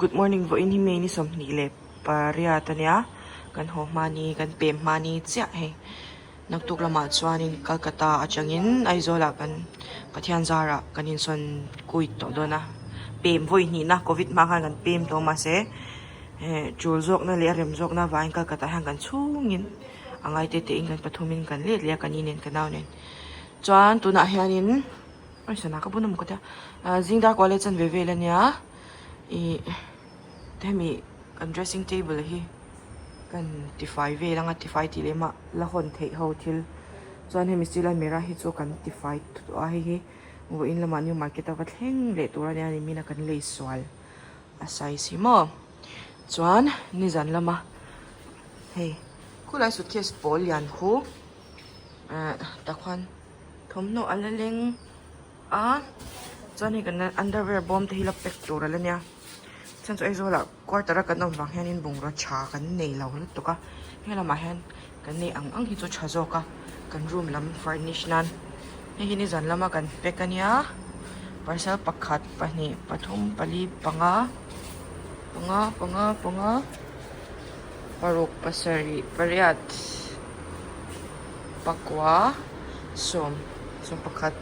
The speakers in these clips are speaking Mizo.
Good morning vawiin hi May ni 28 ania kan haw hma ni kan pem hma ni chiah hei naktuk lamah chuanin Kolkata atangin Aizawl ah kan Pathian zarah kan insawn kuit tawh dawn a pem vawi hnihna covid hma khan kan pem tawh mahse eh tul zawkna leh a rem zawkna avangin Kolkata hian kan chhungin a ngai te te in kan pathumin kan let leh a ka ni nen ka nau nen chuan tunah hianin. Oi sana ka bun a maw ka tia ah zing dar kual leh chanve vel ania ih hemi kan dressing table hi kan tifai vel anga tifai tih leh mah la hawn theih ho thil chuan hemi steel almirah hi chu kan tifai tawh a hei hi vawiin lamah new market a va thleng leh tur ania nimin a kan lei sual a size hi maw chuan nizan lama hei khulai suitcase pawl lian khu ah tah khuan. Thawmhnaw a la leng a chuan hei kan underwear bawm te hi la pack tur a la nia chuan chu Aizawl ah quarter a kan awm vang hianin bungraw tha kan nei lo lutuk a helamah hian kan nei ang ang hi chu tha zawk a kan room lam furnish nan hei hi nizan lama kan pack a nia parcel pakhat pahnih pathum pali panga panga panga panga paruk pasarih pariat. Pakua sawm sawm pakhat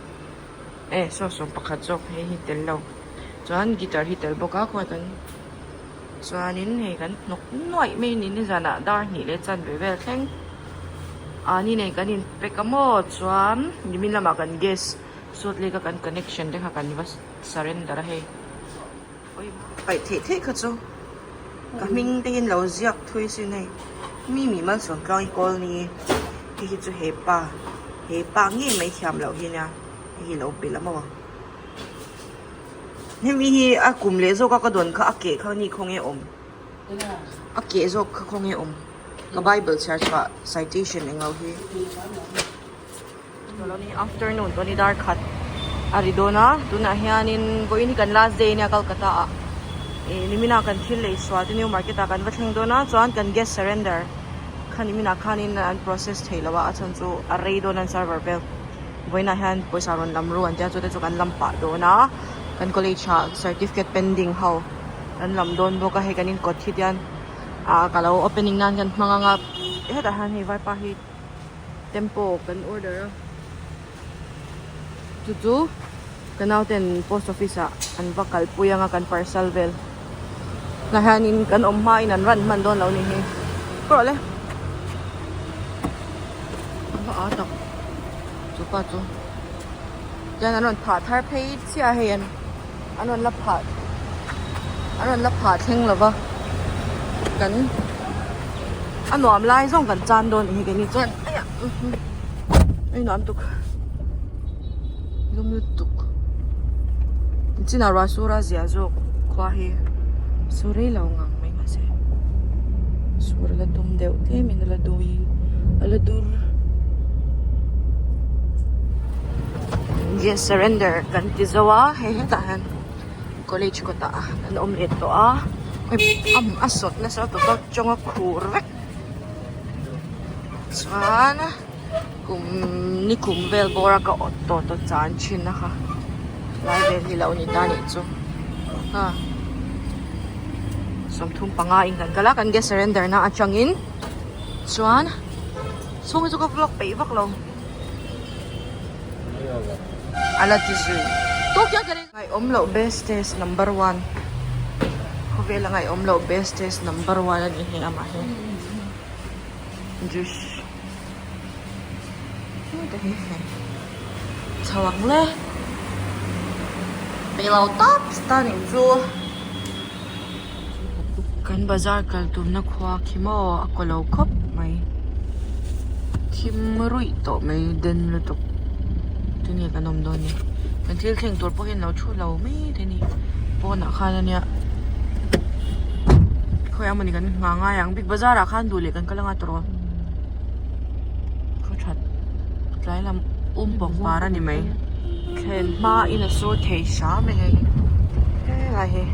eh saw sawm pakhat zawk hei hi tel lo chuan guitar hi tel bawk a khawi kan chuanin hei kan hnawk nuaih mai a ni nizanah dar hnih leh chanve vel thleng ah ni nei kan in pack a maw chuan nimin lamah kan gas sawt lek a kan connection te kha kan va surrender a hei. Paih theih theih kha chu ka hming te hian lo ziak thui sin hei mi mi malsawm tluang i kawl ni hei hi chu hepa hepa ngei mai thiam loh hi nia hei hi lo pe la maw hemi hi a kum leh zawk a ka dawn kha a keh kha ni khawnge awm a keh zawk kha khawnge awm ka bible chhiar chhuah citation englo hi. Afternoon tawh ni dar khat a ri dawn a tunah hianin vawiin hi kan last day ania Kolkata ah ih nimin ah kan thil lei sual te new market ah kan va thleng dawn a chuan kan gas surrender kha nimin ah khanin an process thei lo a a chhan chu a rei dawn a an server vel vawiin ah hian pawisa rawn lam ru an tia chu te chu kan lam pah dawn a kan college ah certificate pending ho kan lam dawn bawk a hei kan inkawt hi tian ah ka lo opening nan kan hmang ang a hetah hian hei vaipa hi. Tempo kan order a chu chu ka nauten post office ah an va kalpui anga kan parcel vel tah hianin kan awm hmain an run hman dawn lo ni hi pawh le a va a tak chu pa chu chuan an rawn phah thar phei chiah hei an an rawn la phah an rawn la phah thleng lo va kan a nuam lai zawng kan chan dawn a ni keini chuan aiah a nuam tuk lum lutuk chinah ruah sur a zia zawk khua hi sur rei lo ngang mai mahse sur a la tum deuh tlem in a la dui a la dur. Yes surrender kan ti zo a hei hetah hian college kawtah kan awm leh tawh a a sawt nasa tawp a tawng a khur vek chuan kum ni kum vel bawr a ka awt tawh tawh chan thin a kha lai vel hi lo ni ta nih chu a 35 in kan kal a kan gas surrender na atangin chuan chhung hi chu ka vlog peih vak lo. A la ti zui Ngaihawm loh best test number one Khawvela ngaihawm loh best test number one a ni hei amah hi Juice Heta hi hei chho ang le Peih lo tawp stunning chu Kan bazar kal tumna khua khi maw a kaw lo khawp mai thim ruih tawh mai den lutuk tinge kan awm dawn ni kan thil thleng tur pawh hian lo thu lo mai te ni pawnah khan ania khawi ah mawni kan nghah ngai ang big bazar ah khan duh leh kan kal anga tawrh aw khaw that tlai lam um bawk par a ni mai thlen hma in a sur thei hram e hei helai hi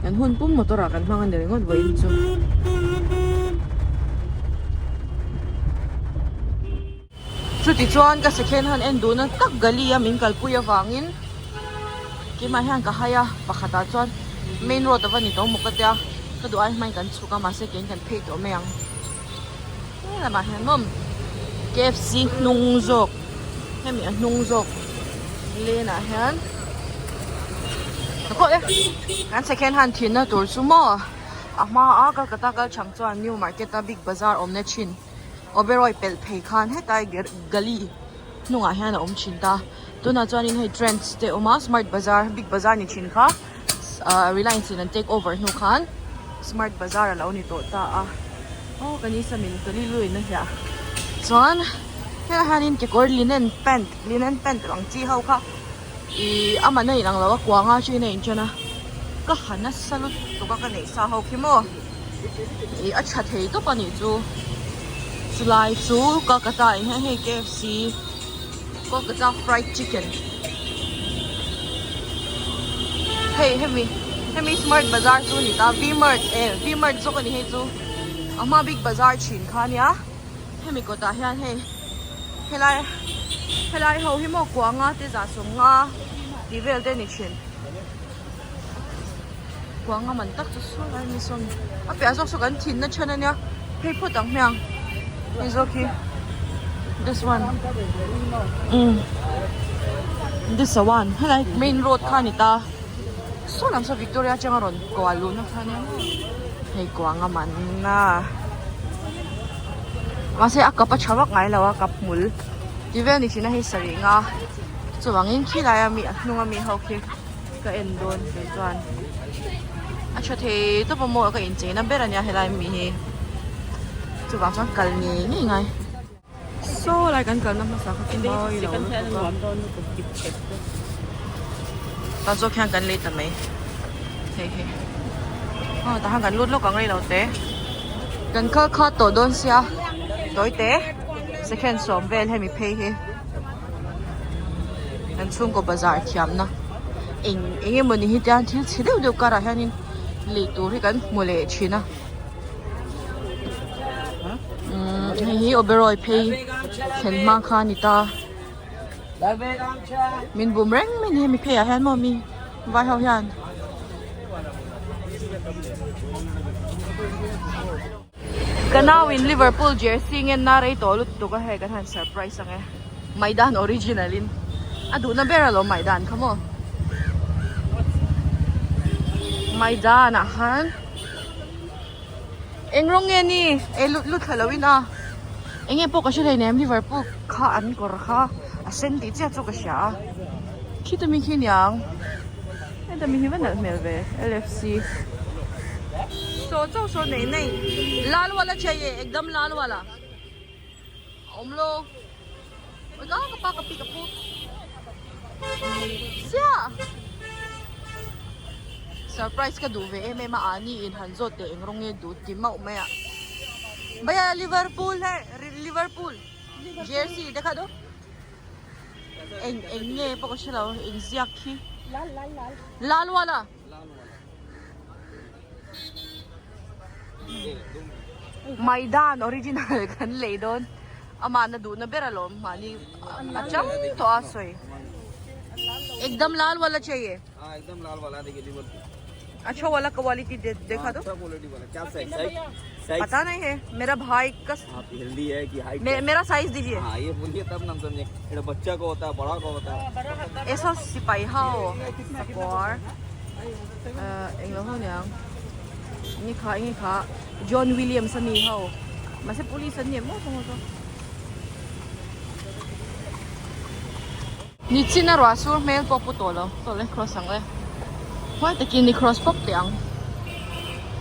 kan hun pum motor ah kan hmang a ni ringawt vawiin chu chutichuan ka second hand en duhna tak gali a min kalpui avangin. Keimah hian ka hai a, pakhatah chuan main road ava ni tawh maw ka tia, ka duh ai hmain kan chhuk a mahse keiin kan phei tawh mai ang. He lamah hian maw KFC hnung zawk hemi a hnung zawk lane ah hian ka kawh e kan second hand thinna tur chu maw a hma a Kolkata kal chang chuan new market a big bazaar awmna thin Oberoi pelh phei khan hetlai gali hnungah hian a awm thin ta tunah chuanin hei trends te a awm a smart bazaar big bazaar ni thin kha ahh reliance in an take over hnu khan smart bazaar a lo ni tawh ta a aw ka ni samin ka li luin a hliah chuan helaiah hianin kekawr linen pant linen pant ang chi ho kha ihh a man a inang lo a kuanga atangin a intan a ka ha nasa lutuk a ka neih sa ho khi maw ih a tha thei tawp a nih chu chulai chu Kolkata ah hian hei KFC Kolkata fried chicken hei hemi hemi smart bazaar chu a ni ta V mart eh V mart zawk a ni hei chu a hma big bazaar thin kha a nia hemi kawtah hian hei helai helai ho hi maw kuanga te zah sawmnga tih vel te a ni thin. Kuang a man tak chu sawi lai mi sawn a piah zawk saw kan thin na then ania phei phawt ang hmiang hei zawk hi this one umm this a one helai main road kha ani ta saw lam saw Victoria atanga rawn kual luh na kha ania maw hei kuang a man a mahse a kap a tha vak ngai lo a kap hmul tih vel ni thin a hei sarih nga chuvangin khilai a mi a hnung a mi ho khi. Ka en dawn kei chuan a tha thei tawp a maw ka inchei na ber ania helai mi hi chuvang chuan kal ngei ngei ngai saw lai kan kalna hmasa kha chu mawi lo lutuk a tah zawk hian kan lei ta mai hei hi aw tah hian kan lut lawk ang rei lo te kan kal khat tawh dawn sia tawi te second sawm vel hemi phei hi. Kan chhungkaw bazar thiamna eng eng emawni hi tiang thil chhe deuh deuh karah hianin lei tur hi kan hmu leh thin a umm hei hi Oberoi phei thlen hma kha a ni ta min bum reng mai a ni hemi pheiah hian maw mi vai ho hian. Ka nau in Liverpool jersey ngen na rei tawh lutuk a hei kan han surprise ang e maidan original in a duhna ber alawm maidan kha maw maidan ah khan eng rawng nge ni e lut lut thla lo in a eng nge pawh ka hre hleinem Liverpool kha an kawr kha a sen tih chiah chu ka hria a khita mi khi niang. Heta mi hi va nalh hmel ve LFC. Saw chaw saw nei nei lal wala chahiye ekdam lal wala awm lo oi ka ka pa ka pi ka pu sia surprise ka duh ve em em a ani in han zawt teh eng rawng nge duh ti mauh mai a bhaiya Liverpool he Liverpool jersey te kha do. Eng eng nge pawh ka hre lo inziak khi lal lal lal lal wala maidan original kan lei dawn amah na duhna ber alawm mahni a chang tawh a sawi ekdam lal wala chahiye अच्छा वाला क्वालिटी दे देखा दो क्वालिटी वाला क्या size size पता नहीं है मेरा भाई का आप हेल्दी है कि हाइट मे, मेरा साइज दीजिए हाँ ये बोलिए तब ना हम समझे ये बच्चा को होता है बड़ा को होता है ऐसा सिपाही हाओ सकोर eng lo ho niang nge kha nge kha John Williams ani ho mahse police an ni em maw saw Ni chin a ruah sur hmel pawh pu tawh lo tawh le cross ang le huai takin ni cross pawp teh ang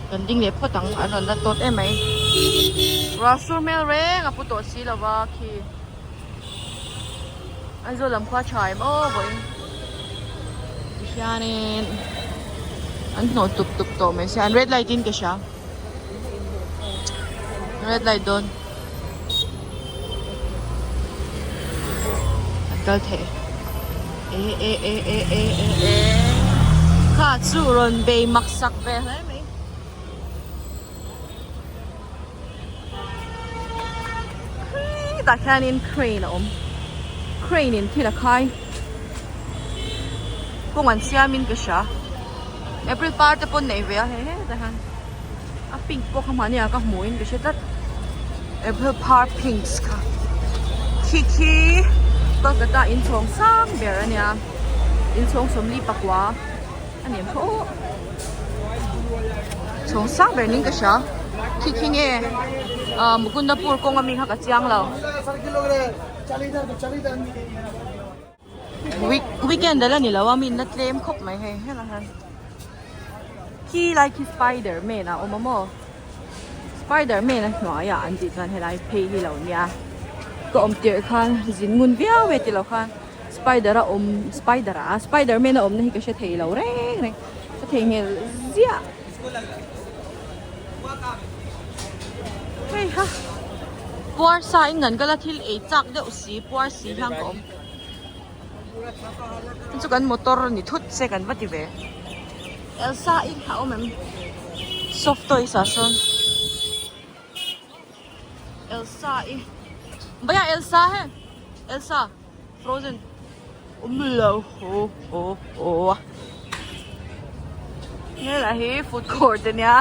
kan ding leh phawt ang an rawn la tawt em mai ruah sur hmel reng a pu tawh si lo va khi Aizawl lam khua tha em aw vawiin tihianin an hnawh tup tup tawh mai sia an red light in ka hria red light dawn. An kal thei e e e e e e e kha chu rawn bei mak sak ve hle mai tah khianin crane a awm crane in thil a khai. Kawng an siam in ka hria. April par te pawn nei ve a hei hetah hian a pink pawh kha mahni ah ka hmu in ka hre tlat. April par pinks kha khi khi Kolkata inchhawng sang ber a nia inchhawng 44 a ni ang kha aw chhawng sang ber niin ka hria khi khi nge ah Mukundapur kawng ami kha ka chiang lo. Week weekend ala ni lo a mi na tlem khawp mai hei helai hian khi lai khi spider man a awm a maw spider man a hnuaiah an tih chuan helai phei hi lo nia ka awm tirh khan zin ngun viau e tilo khan spider a awm spider a spider man a awmna hi ka hre thei lo reng reng ka theihnghilh ziah. Hei ha puar sa in kan kal a thil ei chak deuh si puar si hian ka awm chu kan motor ni thut se kan va ti ve Elsa i a awm em soft toys ah sawn Elsa i bhaiya Elsa he Elsa frozen awm lo ho ho ho helai hi food court ania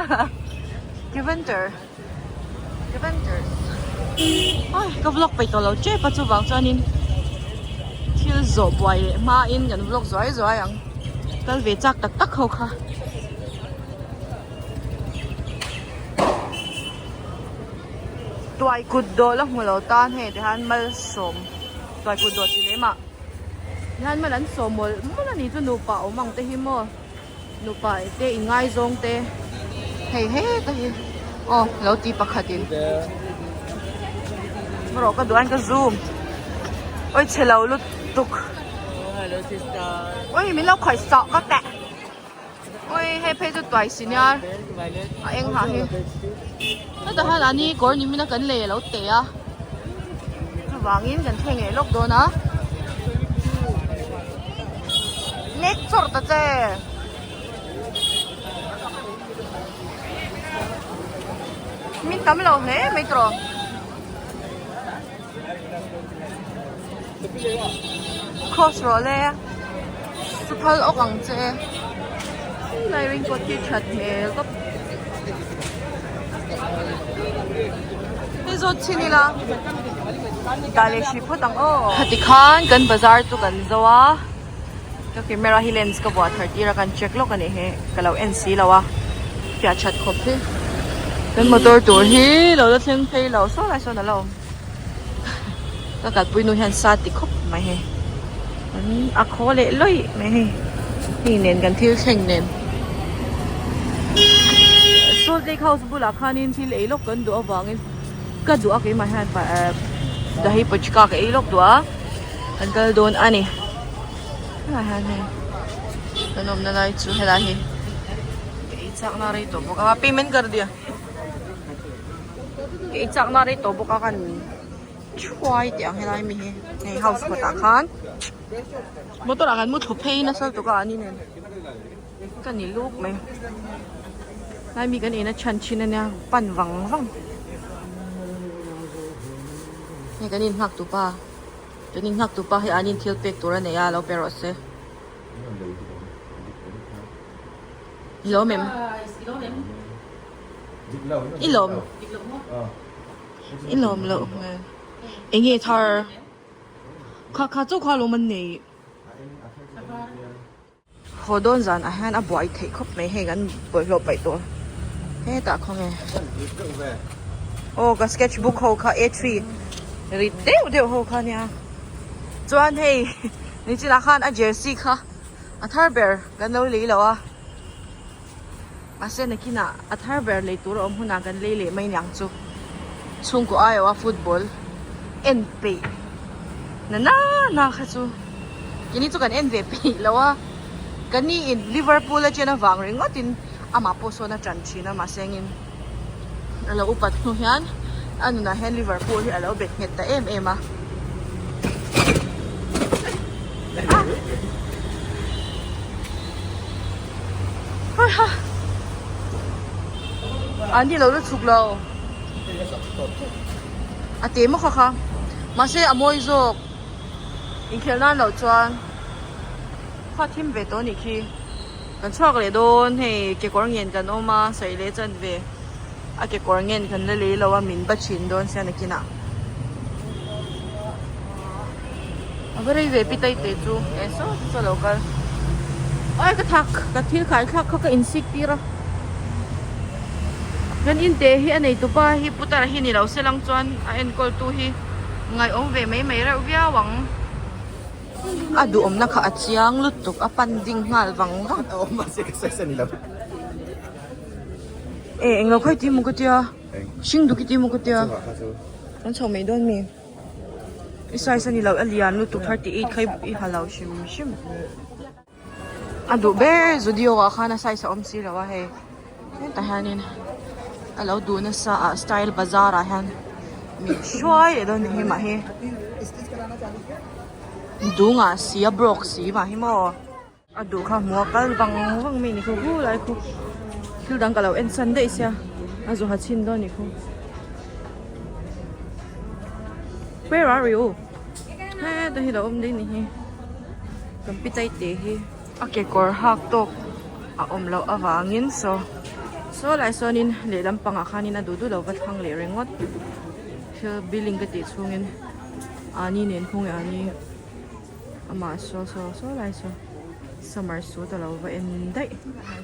Keventer Keventers ai ka vlog peih tawh lo tep a chuvang chuanin thil zawh buai leh hmain kan vlog zuai zuai ang kal ve chak tak tak ho kha. Tuai kut dawh la hmu lo tan hei tihian malsawm tuai kut dawh chi lem ah tihian mal an sawm mawlh mawlh a ni chu nupa awm ang te hi maw nupa te ingaizawng te hei heta hi aw lo ti pakhat in rawh ka duh a ka zoom awi chhe lo lutuk awi min lo khawih sawh ka teh. Oi hei phei chu tuai si nia a eng ha hi hetah hian ani kawr ni min a kan lei a lo teh a chuvangin kan thleng leh lawk dawn a nek chawrh ta che min tam lo hle mai tawh Cross rawh le chu phal awk ang che helai raincoat hi that hmel tawp hei zawt chhin ila dah leh hrih phawt ang aw heti khan kan bazar chu kan zo a ka camera hi lens ka vuah thar tir a kan check lawk a nih hi ka lo en si lo a fiah that khawp hi kan motor tur hi lo la thleng phei lo saw lai sawn a la awm. Ka kalpui nu hian sa ti khawp mai hei an a khaw leh lawih mai hei hei nen kan thil thleng nen Salt Lake House bulah khanin thil ei lawk kan duh avangin ka duh a keimah hian dahi pachka ka ei lawk duh a kan kal dawn a ni helai hian hei kan awmna lai chu helai hi ka ei chakna rei tawh bawk a payment kar dia. Ka ei chakna rei tawh bawk a kan thuai teh ang helai mi hi hei house kawtah khan motor ah kan mu thlu phei nasa lutuk a ani nen ka ni luk mai helai mi kan ina chhan thin ania pan vang vang hei kan inghak tupa kan inghak tupa hei an in thil pek tur a nei a lo pe rawh se. I lawm em? I lawm. I lawm loh hmel. Eng nge thar? Kha kha chu kha lawm an nei. Haw dawn zan ah hian a buai theih khawp mai hei kan bawlhhlawh paih tawh hetah khaw nge. Aw ka sketch book ho kha A three rit deuh deuh ho kha nia. Chuan hei nichinah khan a jersey kha a thar ber kan lo lei lo a. Mahse nakinah a thar ber lei tur a awm hunah kan lei leh mai niang chu. Chhungkaw aiawh a football en peih na na na kha chu keini chu kan en ve peih lo a. Ka ni in Liverpool a chen avang ringawt in amah pawh sawn a tan thin a mahse engin a lo upat hnu hian a nunah hian Liverpool hi a lo bet nghet ta em em a. An ni lo la chhuk lo a te maw kha kha mahse a mawi zawk inkhelh nan loh chuan. Khua thim ve tawh a nih khi. Kan chhuak leh dawn hei kekawr ngen kan awm a sawi leh chan ve a kekawr ngen kan la lei lo a min ba thin dawn sia nakinah. A va rei ve pi tai te chu e saw te chu a lo kal. Ai ka thak ka thil khai thlak kha ka insik tir a. Kan inte hi a neitupa hi putar hi ni lo se lang chuan a enkawl tu hi ngaihawm ve mai mai reuh viau ang. A duhawmna kha a chiang lutuk a pan ding nghal vang vang. E englo khawi tih maw ka tia hring duk i tih maw ka tia kan chho mai dawn mi i size a ni lo a lian lutuk 38 kha i ha lo hrim hrim. A duh ber zudio ah khan a size a awm si lo a hei hetah hianin a lo duh nasa ah style bazar ah hian min hruai leh dawn ni hi mah hi dungah si a broke si mah hi maw a duh kha hmuh a kal vang vang mai ni khu khu lai khu thil dang ka lo en san daih sia a zawha chhin dawn ni khu where are you heta hi lo awm daih ni hi. Kan pi tai te hi a kekawr hak tawk a awm loh avangin saw saw lai sawnin lehlam pangah khanin a duh duh lo va thlang leh ringawt thil billing ka tih chhungin ani nen khung leh ani amah saw saw saw lai saw summer suit a lo va en daih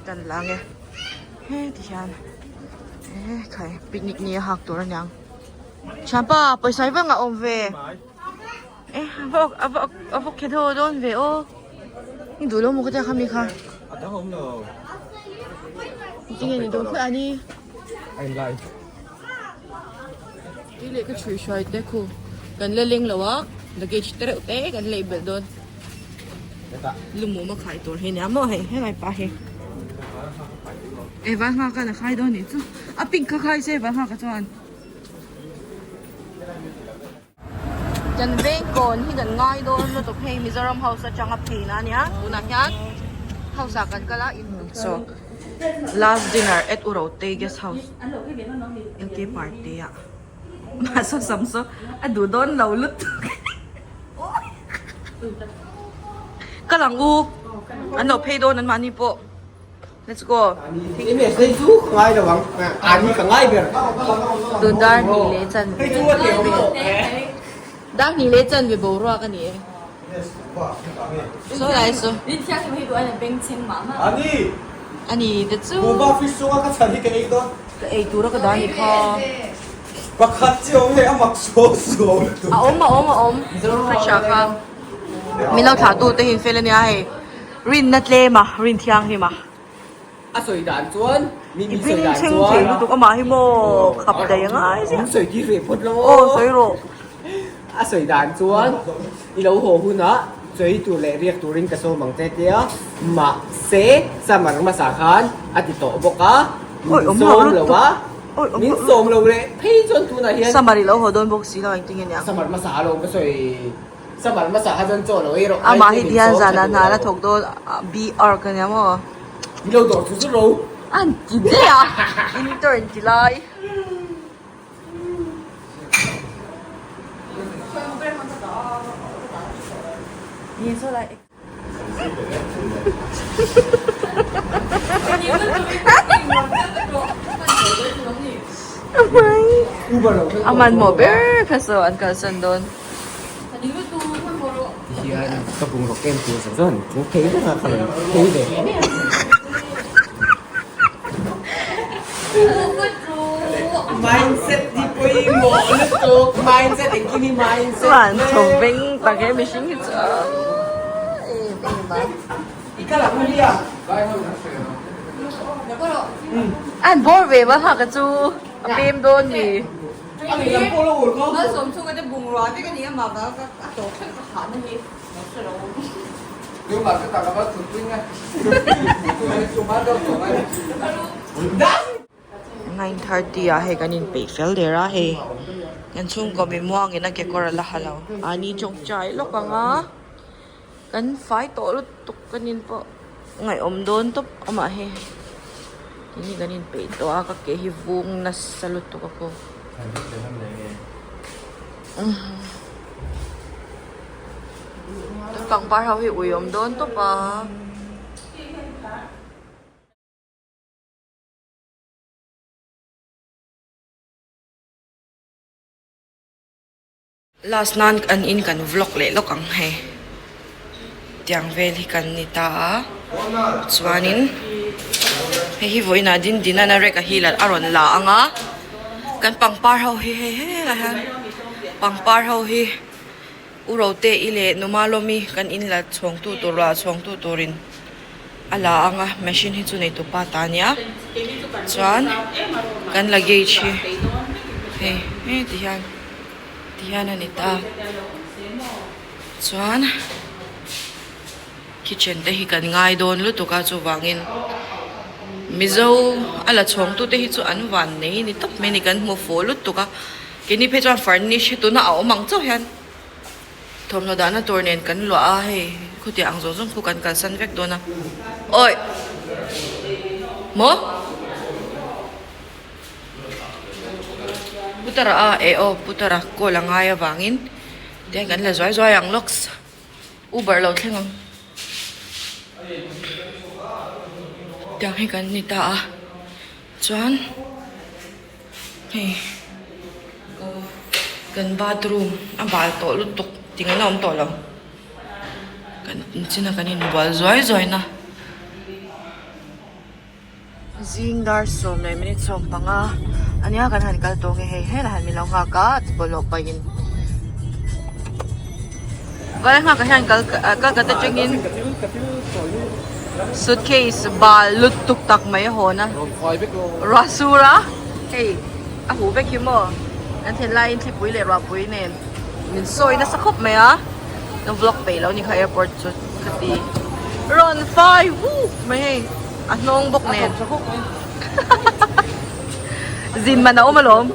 tan lang e heti hian e khai picnic ni a hak tur aniang thianpa pawisa hi va ngah awm ve. E a va a va khe dawn dawn ve aw i duh lo maw ka tia kha mi kha a dang awm lo tinge ni dawn khawi ani a in lai tui leh ka chhui hruai te khu kan la leng lo a luggage te reuh te kan lei belh dawn lumum a khai tur hi nia maw hei helai pa hi e vai nghak a la khai dawn nih chu a pink kha khai se vai nghak ah chuan. Kan veng kawn hi kan ngai dawn lutuk hei Mizoram House atanga phei na ania tunah hian house ah kan kal a so last dinner at Urote guest house LK party ah mahse sam saw a duh dawn lo lutuk kal ang u an lo phei dawn an mahni pawh. Let's go. Tun dar hnih leh chan ve dar hnih leh chan ve boruak a ni e. Saw lai saw. A ni te chu. Ka ei tura ka dah ni kha. A awm a awm a awm fridge ah khan. Min lo thlah tu te hi an fel a nia hei. Rinna tlem a, rin thianghlim a. A sawi dan chuan, mi mi sawi dan chuan. I bing thleng thei lutuk amah hi maw khap daih a ngai ziah. Min sawi tir ve phawt lo. Aw sawi rawh. A sawi dan chuan i lo haw hunah sawi tur leh riak turin ka sawm ang che tia mahse summer hmasa khan a ti tawh bawk a, min sawm lo a, min sawm lo leh phei chuan tunah hian. Summer i lo haw dawn bawk si lo engtin nge niang. Summer hmasa alawm ka sawi. Amah hi tihian zanah hna la thawk dawn BR ka nia maw? An ti daih a, intern ti lai. A hmanhmawh ber kha saw an kalsan dawn. Chuan tho veng tak e mihring hi chu em em a. An bawr ve va hak a chu a pem dawn ni. 9:30 ah hei kan inpeih fel der a hei kan chhungkaw mi muangin a kekawr a la ha lo a ni tawngtai lawk ang a kan fai tawh lutuk kan in pawh ngaihawm dawn tawp amah hi keini kan inpeih tawh a ka ke hi vung nasa lutuk a khaw. Tun pangpar ho hi ui awm dawn tawp a. Last nan an in kan vlog leh lawk ang hei tiang vel hi kan ni ta a chuanin hei hi vawiinah din din a rek a hi a rawn la ang a kan pangpar ho hi hei helai hian pangpar ho hi u rote i leh numa lawmi kan in la chhawng tu tur ah chhawng tu turin a la ang a machine hi chu nei tupa ta a nia chuan kan luggage hi hei hei ti hian. Ti hian a ni ta. Chuan kitchen te hi kan ngai dawn lutuk a chuvangin Mizo a la chhawng tute hi chu an van nei ni tawp mai a ni kan hmu fuh lutuk a keini phei chuan furnish hi tuna a awm ang chauh hian thawmhnaw dahna tur nen kan luah a hei khutiang ang zawng zawng khu kan kalsan vek dawn a awi maw. Putara a eh aw Putara call a ngai avangin tihian kan la zuai zuai ang lawks Uber lo thleng ang tiang hi kan ni ta a chuan hei kan bathroom a bal tawh lutuk tingaihna a awm tawh lo kan inchina kan inbual zuai zuai na. Zing dar 10 leh minute 15 ania kan han kal tawh nge hei helai han min lo nghak a bawlhhlawh pahin vai nghak ah hian kal Kolkata atangin suitcase bal lutuk tak mai a hawn a ruah sur a hei a huh vek hi maw kan thlen laiin thlipui leh ruahpui nen min sawi nasa khawp mai a ka vlog peih lo a ni kha airport chu ka ti rawn fai vuk mai hei. A hnawng bawk nen. Zin man a awm alawm.